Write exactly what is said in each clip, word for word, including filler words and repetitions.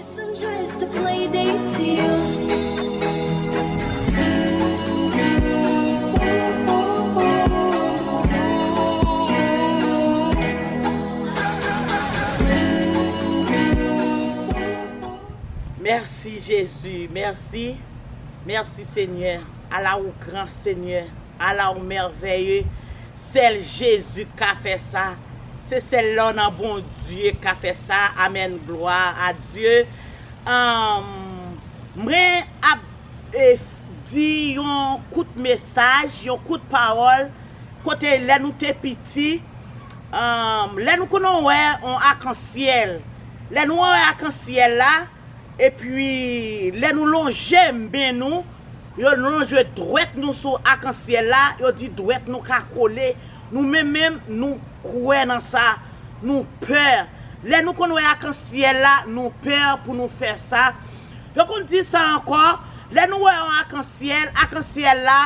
Some just a play date to you. Mèsi Jezi, mèsi. Mèsi Senyè. Ala ou gran Senyè. Ala ou mèvèye. Sèl Jezi k ka fè sa. Se sèl lè w nan Bondye k ka fè sa. Amèn. Glwa a Dye. Ahn, mwen ap e, di yon kout mesaj, yon kout pawòl, kote lè nou te piti, ahn, lè nou konn wè yon akansyèl, lè nou wè akansyèl la, epi lè nou lonje men nou, yo lonje dwèt nou sou akansyèl la, yo di dwèt nou ka kole, nou menm menm, nou kwè nan sa, nou pè. Lè nou konn wè akansyèl la, nou pè pou nou fè sa. Yo konn di sa ankò, lè nou wè yon akansyèl, akansyèl la,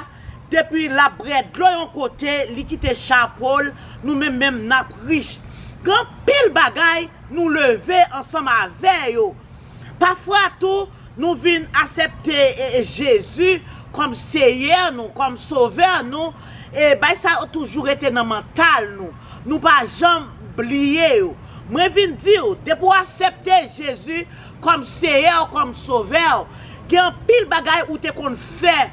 depi l ap bwè dlo yon kote, li kite chapo l, nou menm menm n ap rich. Gen anpil bagay nou leve ansanm avè yo. Pafwa tou, nou vin aksepte e, e, Jezi kòm Seyè nou, kòm Sovè nou, e bay sa yo toujou rete nan mantal nou. Nou pa janm bliye yo. Mwen vin di w, depi w aksepte Jezi kòm Seyè w, kòm Sovè w, gen anpil bagay ou te konn fè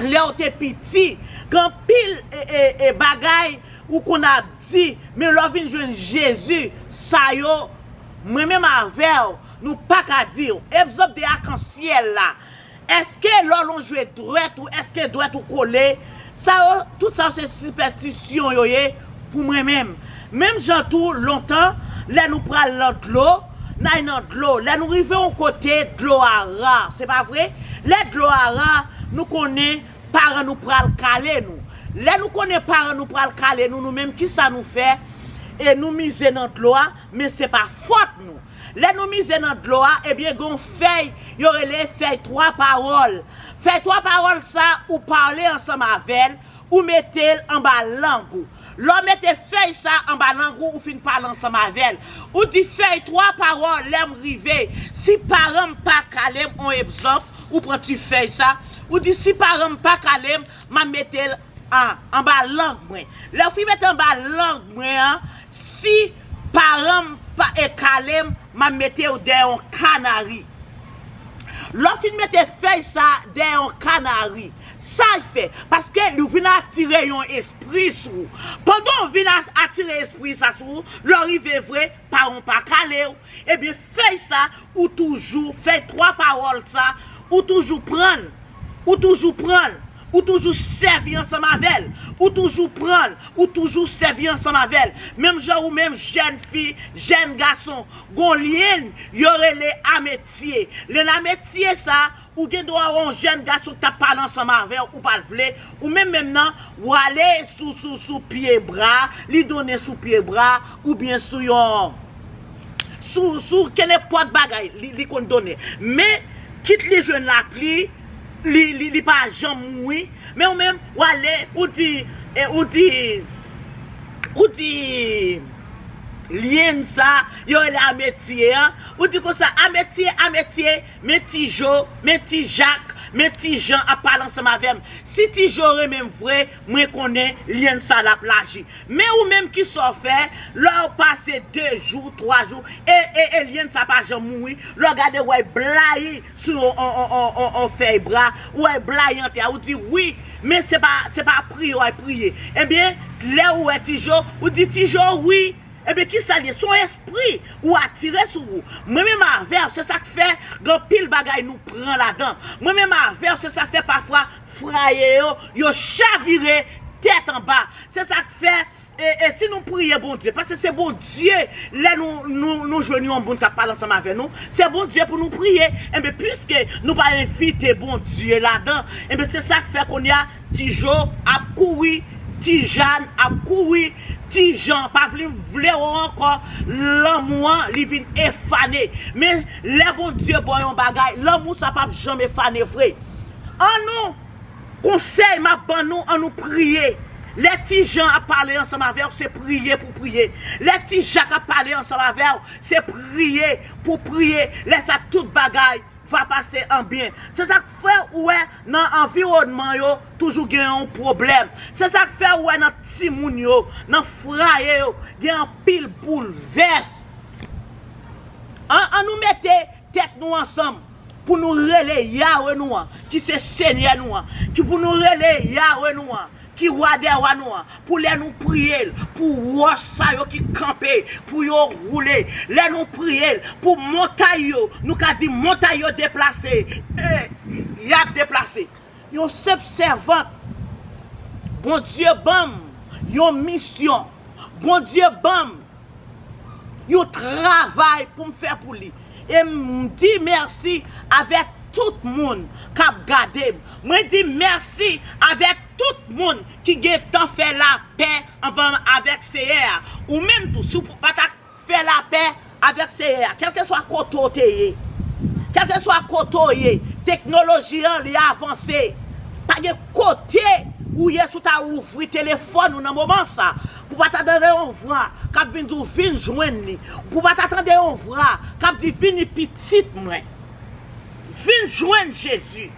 lè w te piti. Gen anpil e, e, e bagay ou konn ap di, men lè w vin jwenn Jezi, sa yo, mwen menm avè w, nou pa ka di w. Egzanp de akansyèl la. Èske lè w lonje dwèt ou, èske dwèt ou kole? Sa yo, tout sa yo se sipèstisyon yo ye pou mwen menm. Menm jan tou, lontan, lè nou pral nan dlo, n al nan dlo. Lè nou rive yon kote, dlo a ra, se pa vre? Lè dlo a ra, nou konnen paran nou pral kale nou. Lè nou konnen paran nou pral kale nou, nou menm, kisa nou fè? E nou mize nan dlo a, men se pa fòt nou. Lè nou mize nan dlo a, ebyen, gen yon fèy, yo rele fèy twa pawòl. Fèy twa pawòl sa, ou pale ansanm avè l, ou mete l anba lang ou. Lè w mete fèy sa anba lang ou, ou fin pale ansanm avè l. Ou di fèy twa pawòl, lè m rive, si paran m pa kale m, on egzanp, ou pran ti fèy sa, ou di si paran m pa kale m, m ap mete l an, anba lang mwen. Lè w fin mete anba lang mwen an, si paran m pa e kale m, m ap mete w dèyè yon kanari. Lè w fin mete fèy sa dèyè yon kanari, sa l fè? Paske li vin atire yon espri sou ou. Pandan w vin a- atire espri sa sou ou, lè w rive vre, paran w pa kale w. Ebyen, fèy sa, ou toujou, fèy twa pawòl sa, ou toujou pran l. Ou toujou pran l. Ou toujou sèvi ansanm avè l. Ou toujou pran l. Ou toujou sèvi ansanm avè l. Menm jan ou menm, jèn fi, jèn gason, gon lyen yo rele ametye. Lyen ametye sa, ou gen dwa wè yon jèn gason k t ap pale ansanm avè w, ou pa t vle, ou menm menm nan, w ale sou, sou, sou pye bra, li donnen sou pye bra, oubyen sou yon, sou, sou kenenpòt bagay, li, li konn donnen. Men, kit li jwenn lapli, li, li, li pa janm mouri. Men ou menm, w ale, ou di, e, ou di, ou di, lyen sa, yo rele ametye an. Ou di konsa, ametye, ametye, men Ti Jo, men Ti Jak, men Ti Jan ap pale ansanm avè m. Si Ti Jo renmen m vre, mwen konnen lyen sa l ap laji. Men ou menm, kisa w fè, lè w pase de jou, twa jou, e, e, e lyen sa pa janm mouri, lè w gade, w wè l blayi sou yon, yon, yon, yon, yon, yon fèy bra, ou wè l blayi atè a, ou di wi, men se pa, se pa priye w al priye. Ebyen, lè ou wè Ti Jo, ou di Ti Jo wi. Ebyen, kisa l ye? Se yon espri ou atire sou ou. Mwen menm avè w, se sa k fè gen anpil bagay nou pran ladan. Mwen menm avè w, se sa k fè pafwa fwaye yo, yo chavire tèt anba. Se sa k fè, e, e si nou priye Bondye, paske se Bondye, lè nou, nou, nou jwenn yon moun k ap pale ansanm avè nou, se Bondye pou nou priye. Enben, piske nou pa envite Bondye ladan, enben, se sa k fè kounye a, Ti Jo ap kouri, Ti Jàn ap kouri, Ti Jan pa vle, vle wè w ankò. Lanmou an, li vin efane. Men, lè Bondye ba w yon bagay, lanmou sa p ap janm efane vre. Annou, konsèy m ap ban nou, annou priye. Lè ti Jan ap pale ansanm avè w, se priye pou priye. Lè ti Jak ap pale ansanm avè w, se priye pou priye. Lè sa, tout bagay va pase an byen. Se sa k fè ou wè nan anviwònman yo toujou gen yon pwoblèm. Se sa k fè ou wè nan timoun yo, nan fwaye yo, gen anpil boulvès. An, an nou mete tèt nou ansanm pou nou rele Yawe nou an, ki se Senyè nou an, ki pou nou rele Yawe nou an, ki Wa dè wa nou an, pou lè nou priye l, pou wòch sa yo ki kanpe, pou yo woule. Lè nou priye l, pou montay yo, nou ka di montay yo deplase. E, y ap deplase. Yon senp sèvant, Bondye ban m yon misyon. Bondye ban m yon travay pou m fè pou li. E m di mèsi avèk tout moun k ap gade m. Mwen di mèsi avèk tout moun ki gentan fè lapè ansanm avèk Seyè a. Ou menm tou, si w pa ta fè lapè avèk Seyè a, kèlkeswa kote w te ye, kèlkeswa kote w ye, teknoloji an, li avanse. Pa gen kote ou ye, si w ta ouvri telefòn ou nan moman sa, pou w pa ta tande yon vwa k ap vin di w vin jwenn li, pou w pa ta tande yon vwa k ap di vini pitit mwen, vin jwenn Jezi.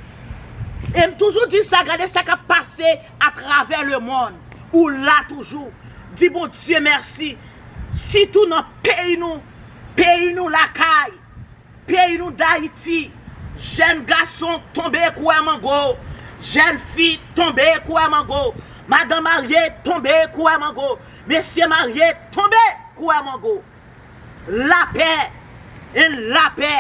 E m toujou di sa, gade sa k ap pase atravè lemonn. Ou la toujou. Di Bondye mèsi. Sitou nan peyi nou, peyi nou lakay, peyi nou Dayiti, jèn gason tonbe kouvè mango, jèn fi tonbe kouvè mango, madanm marye tonbe kouvè mango, mesye marye tonbe kouvè mango. Lapè, en lapè.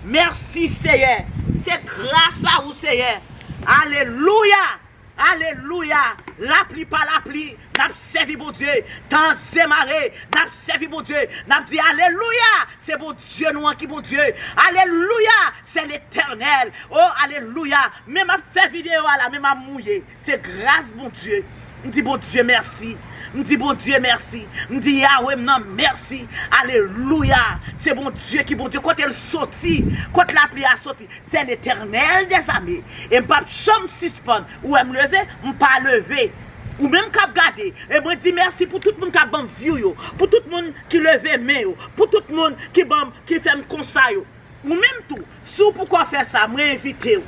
Mèsi, Seyè. Se gras a ou, Seyè. Alelouya. Alelouya! Lapli pa lapli, n ap sèvi Bondye. Tan an zemare, n ap sèvi Bondye. N ap di, alelouya! Se Bondye nou an ki Bondye. Alelouya! Se Letènèl. O, alelouya! Men m ap fè videyo a la, men m ap mouye. Se gras Bondye. M di Bondye mèsi. M di Bondye mèsi. M di Yawe m nan mèsi. Alelouya! Se Bondye ki Bondye. Kote l soti? Kot lapli a soti? Se Letènèl dèzame. E m p ap janm sispann. Ou wè m leve, m pa leve. Ou menm k ap gade, e mwen di mèsi pou tout moun k ap ban m view yo, pou tout moun ki leve men yo, pou tout moun ki ban m, ki fè m konsa yo. Ou menm tou, si w poko fè sa, mwen envite w.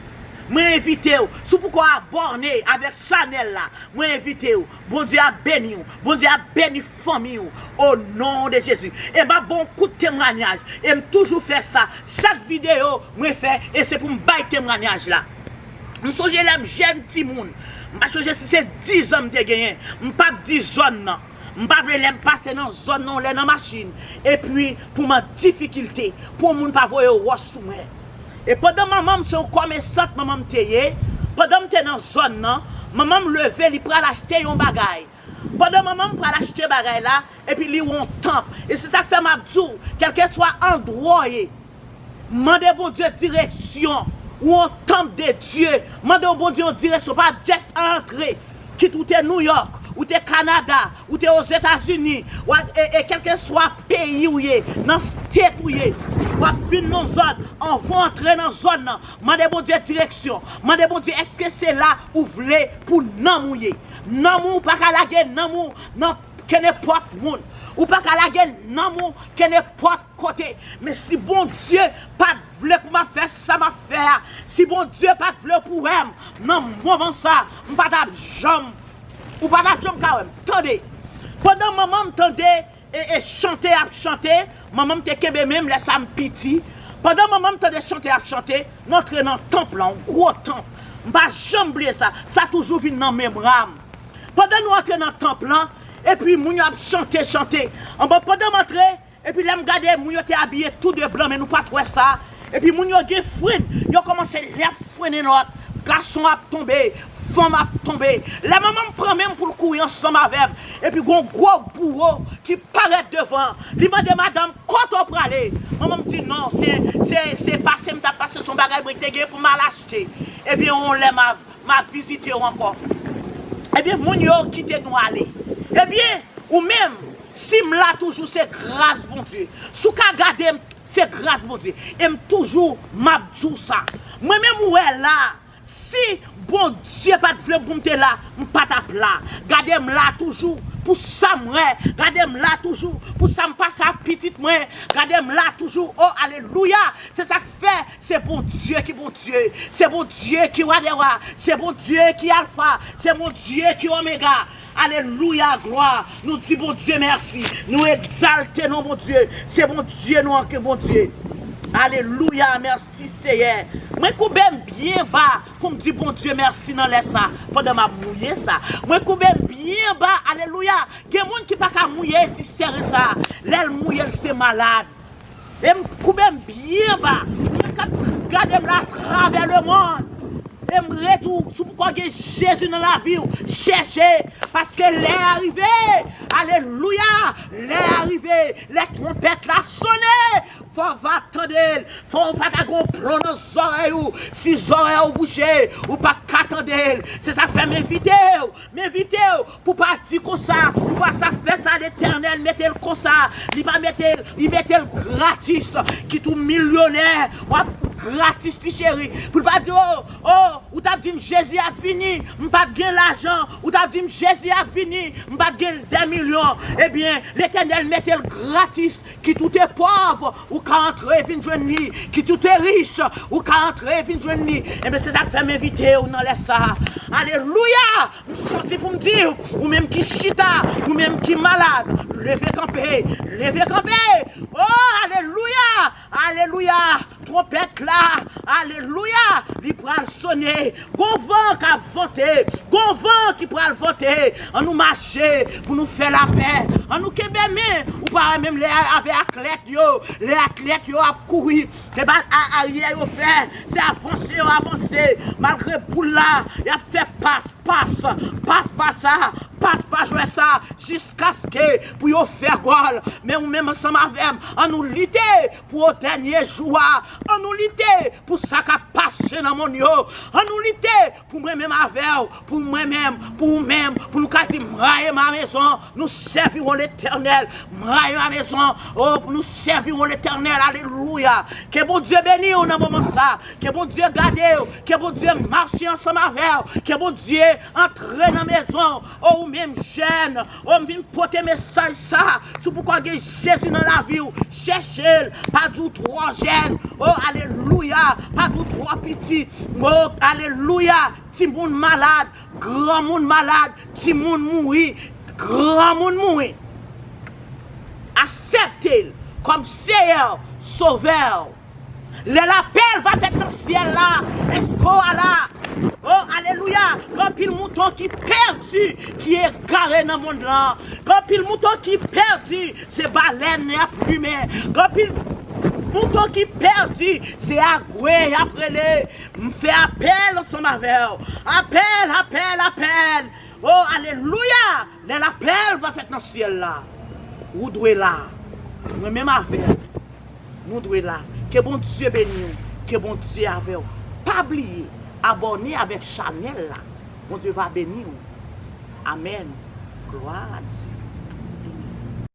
Mwen envite w, si w poko abòne avèk chanèl la, mwen envite w. Bondye ap beni w. Bondye ap beni fanmi w. O non de Jezi. E m ap ba w kout temwanyaj. E m toujou fè sa. Chak videyo mwen fè, e se pou m bay temwanyaj la. M sonje lè m jèn timoun. M pa sonje si se diz an m te genyen. M p ap di zòn nan. M pa vle lè m pase nan zòn nan, lè nan machin. Epi, pou m an difikilte, pou yon moun pa voye wòch sou mwen. E pandan manman m se yon kòmèsant manman m te ye, pandan m te nan zòn nan, manman m leve, li pral achte yon bagay. Pandan manman m pral achte bagay la, epi li wè yon tanp. E se sa k fè m ap di w, kèlkeswa andwa w ye, mande Bondye direksyon. Ou yon tanp de Dye. Mande yon Bondye yon direksyon. Pa just antre. Kit ou te New York, ou te Kanada, ou te Ozetazini, w a, e, e kèlkeswa peyi w ye, nan state ou ye, w ap vin nan zòn, anvan w antre nan zòn nan, mande Bondye direksyon. Mande Bondye, èske se la ou vle pou nanm ou ye? Nanm ou, ou pa ka lage nanm ou nan kenenpòt moun. Ou pa ka lage nanm ou kenenpòt kote. Men si Bondye pa t vle pou m ap fè sa m ap fè a, si Bondye pa t vle pou wè m nan moman sa, m pa t ap janm, ou pa t ap janm ka wè m. Tande, pandan manman m tande e, e chante ap chante, manman m te kenbe men m lè sa m piti. Pandan manman m tande chante ap chante, n antre nan tanp lan, yon gwo tanp. M pa janm bliye sa, sa toujou vin nan memwa m. Pandan nou antre nan tanp lan, epi moun yo ap chante, chante. Anben, pandan m antre, epi lè m gade, moun yo te abiye tou de blan, men nou pa t wè sa. Epi moun yo gen frenn, yo kòmanse lèf frennen lòt. Gason ap tonbe, fanm ap tonbe. Lè manman m pran men m pou l kouri ansanm avè m, epi gon gwo bouwo ki parèt devan. Li mande madanm, kote w prale? Manman m di, non, se, se, se pase m t ap pase, se yon bagay mwen te gen pou m al achte. Ebyen, yon lè m a, m a vizite w ankò. Ebyen, moun yo kite nou ale. Ebyen, ou menm, si m la toujou, se gras Bondye. Si w ka gade m, se gras Bondye. E m toujou, m ap di w sa. Mwen menm ou wè la, Si Bondye pa t vle pou m te la, m pa t ap la. Gade m la toujou pou sa m wè. Gade m la toujou pou sa m pase ak pitit mwen. Gade m la toujou. O, alelouya! Se sa k fè se Bondye ki Bondye. Se Bondye ki Wa dè wa. Se Bondye ki Alfa. Se Bondye ki Omega. Alelouya, glwa. Nou di Bondye mèsi. Nou egzalte non Bondye. Se Bondye nou an ke Bondye. Alelouya, mèsi Seyè. Mwen koube m byen ba pou m di Bondye mèsi nan lè sa, pandan m ap mouye sa. Mwen koube m byen ba, alelouya. Gen moun ki pa ka mouye ti sere sa. Lè l mouye l se malad. E m koube m byen ba. Ou menm k ap gade m la atravè lemonn. E m redi w, si w poko gen Jezi nan lavi w, chèche, paske lè a rive. Alelouya! Lè a rive. Lè twonpèt la sonnen, fò w va tande l. Fò w pa ta gon plon nan zòrèy ou. Si zòrèy ou bouje, ou pa ka tande l. Se sa k fè m envite w. M envite w pou pa di konsa, ou pa sa fè sa, Letènèl mete l konsa. Li pa mete l, li mete l gratis. Kit ou milyonè, w ap gratis ti cheri. Pou l pa di, o, o, ou t ap di m Jezi ap vini, m pa t gen lajan. Ou t ap di m Jezi ap vini, m pa t gen dè milyon. Ebyen, Letènèl mete l gratis. Kit ou te pòv, ou ka antre vin jwenn li. Kit ou te rich, ou ka antre vin jwenn li. Ebyen, se sa k fè m envite w nan lè sa. Alelouya! M soti pou m di w, ou menm ki chita, ou menm ki malad, leve kanpe, leve kanpe. O, alelouya! Alelouya! Twonpèt la, alelouya, li pral sonnen. Gon van k ap vante, gon van ki pral vante. Ann nou mache pou nou fè lapè. Ann nou kenbe men. Ou pa wè menm lè avè atlèt yo, lè atlèt yo ap kouri, se pa aryè yo fè, se avanse yo avanse. Malgre boul la, y ap fè pas, pas, pas pa sa, pas pa jwè sa, jiskaske pou yo fè gòl. Men ou menm ansanm avè m, ann nou lite pou dènye jou a. Ann nou lite pou sa k ap pase nan monn yo. Ann nou lite pou mwen menm avè w, pou mwen menm, pou ou menm, pou nou ka di, m rayi ma maison, nou sèvirons Letènèl, m rayi ma maison, o, pou nou sèvirons Letènèl, alelouya. Ke Bondye beni w nan moman sa, ke Bondye gade w, ke Bondye mache ansanm avè w, ke Bondye antre nan mezon, o, ou menm jèn, o, m vin pote mesaj sa, si w poko gen Jezi nan lavi w, chèche l, pa di w twò jèn, o, alelouya, pa di w twò piti, o, alelouya, timoun malad, granmoun malad, timoun mouri, granmoun mouri. Aksepte l kòm Seyè, Sovè. Lè lapèl va fèt nan syèl la, èske w a la? O, alelouya! Gen anpil mouton ki pèdi, ki egare nan monn lan. Gen anpil mouton ki pèdi, se balèn y ap limen. Gen anpil mouton ki pèdi, se agwe y ap rele. M fè apèl ansanm avè w. Apèl, apèl, apèl. O, alelouya! Lè lapèl va fèt nan syèl la, ou dwe la. Mwen menm avè w, nou dwe la. Ke Bondye beni w. Ke Bondye avè w. Pa bliye abòne avèk chanèl la. Bondye va beni w. Amèn. Glwa a Dye.